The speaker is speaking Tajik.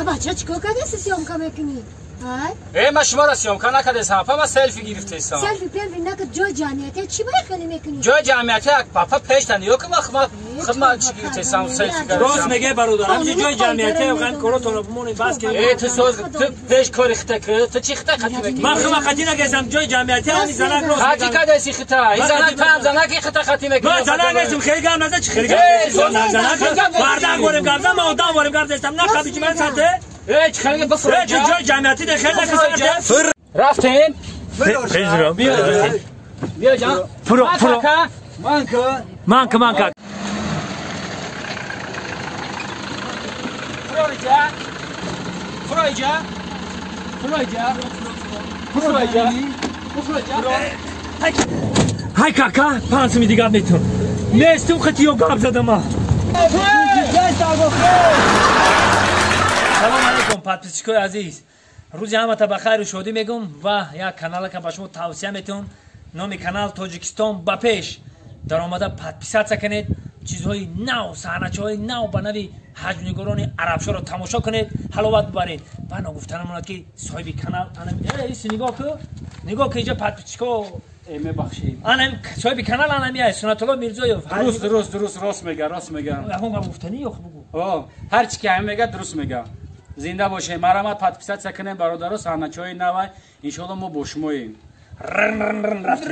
Бача чикор кардеси съёмка мекунӣ? Э, ма шуморо съёмка накардесам, апа, ма селфи гирифтесам. Селфи пелфи накард, ҷои ҷамъиятия чӣ бояд хеле мекунӣ? Ҷои ҷамъиятия папа пешта ниё ки ма хидма чӣ гирифтесам селфи кардесам. Рост мегӯй бародар, ҳамҷи ҷои ҷамъиятия ҳам коротонро бимонед бас ки. Э, ту соз ту пеш кори хита ки, ту чӣ хита қатӣ мекунӣ? Ман хима қатӣ накардам, ҷои ҷамъиятия ҳами занак рост. Қатӣ кардеси хита, ин занак ту ҳам занаки хита қатӣ мекунӣ. Ман занак нестам, хеле гап назан, чӣ хеле гап. Занак мардак ворем гап зан, ман одам ворем гап застам, на қабиҷи ман санте. Э, чӣ хеле бифур. Э, ҷои ҷамъиятӣ де хеле накард. Рафтем? Пежро. Биё. Биё ҷон. Фуро, фуро. Манка. Манка, манка. Фуро иҷа. Фуро иҷа. Фуро иҷа. Фуро иҷа. Фуро иҷа. Ҳай кака, 5 суми дигар метун. Нестум хати ё гап задама. Салом алейкум, подписчикои азиз. Рӯзи ҳамата ба хайру шодӣ мегӯм ва як каналака ба шумо тавсия метавон. Номи канал Тоҷикистон ба пеш. Даромада подписаться кунед, чизҳои нав, саҳначаҳои нав ба нави ҳаҷмнигорони арабшоро тамошо кунед, ҳаловат бибаред. Ва ногуфта намонад ки соҳиби канал ис нигоҳ ку, нигоҳ ку иҷа подписчико. Э, мебахшед. Анам соҳиби канал анами ай Сунатулло Мирзоев. Дуруст, дуруст, дуруст, рост мега, рост мега. Ягон гап гуфтанӣ ё бугу? О, ҳар чи ки ҳамин мега, дуруст мега. Зинда бошед. Марҳамат, подписаться кунем, бародаро, саҳначаҳои навай. Иншоалло мо бо шумоем. Рафт.